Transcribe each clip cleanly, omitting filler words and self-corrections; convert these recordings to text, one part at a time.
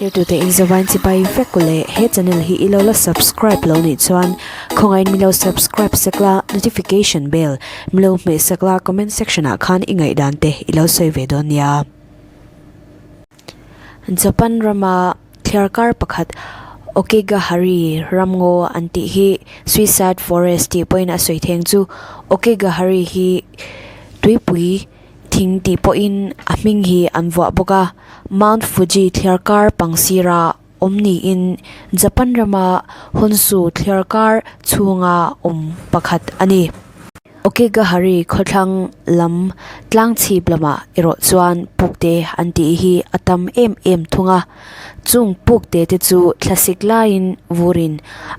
Thirtute in zavain chibai vek u le, he channel hi ilo la subscribe lo nih chuan khawngain milo subscribe sak la, notification bell milo hmeh sak la, comment section ah khan i ngaihdan te ilo sawi ve dawn nia. Japan rama thliarkar pakhat Okigahari ramngaw an tih hi Suicide Forest tih pawhin a sawi theng chu Okigahari hi tuipui Thing tih pawhin a hming hi an vuah bawk a, Mount Fuji thliarkar pangsira awm niin Japan rama Honshu thliarkar chhunga awm pakhat a ni. Okigahari khawthlang lam tlang chhip lamah erawh chuan pukte an tih hi a tam em em thung a, chung pukte te chu thlasik laiin vurin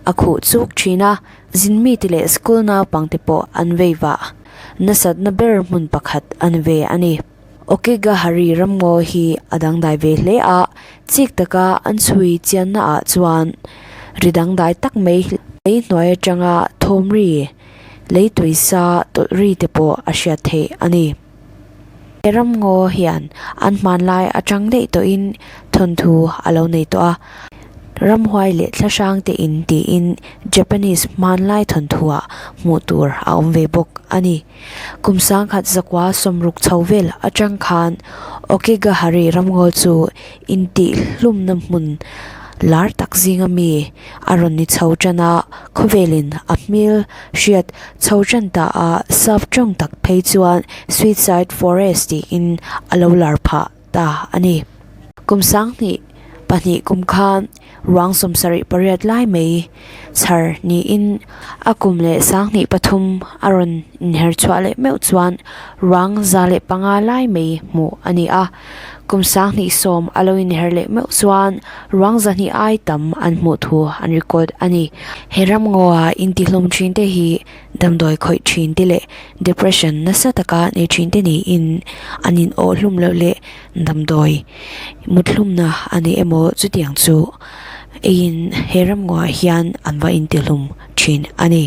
a khuh chuk thin a, zinmite leh school naupangte pawh an vei vah. Nasatna ber hmun pakhat a ni ve a ni. Okigahari ramngaw hi a dangdai ve hle a, chik taka an chhui chianna ah chuan ri dangdai tak mai lei hnuai atanga thawm ri, lei tuisa tawlh ri te pawh a hriat theih a ni. He ramngaw hian an hmanlai atang daih tawhin thawnthu a lo nei tawh a, ramhuai leh thlahrang te in tiin Japanese hmanlai thawnthuah hmuh tur a awm ve bawk a ni. Kum sangkhat zakua sawmruk chho vel atang khan Okigahari ramngaw chu intihhlumna hmun lar tak zinga mi a rawn ni chho tan a, khawvelin a hmel hriat Chho tan ta a sap tawng tak phei chuan Suicide Forest tiin a lo lar phah ta a ni. Kum sanghnih pahnih kum khan ruang sawmsarih pariat lai mai chhar niin a kum leh sanghnih pathum a rawn inher chhuah leh meuh chuan ruang 105 lai mai hmuh a ni a. Kum sanghnih sawm a lo inher leh meuh chuan ruang 200 ai tam an hmuh thu an record a ni. He ramngawa intihlawm thin te hi damdawi khawih thin te leh depression nasa taka nei thin te niin an in awh hlum loh leh damdawi muthlumna a ni emaw chutiang chu eiin he ramngawa hian an va intihlum thin a ni.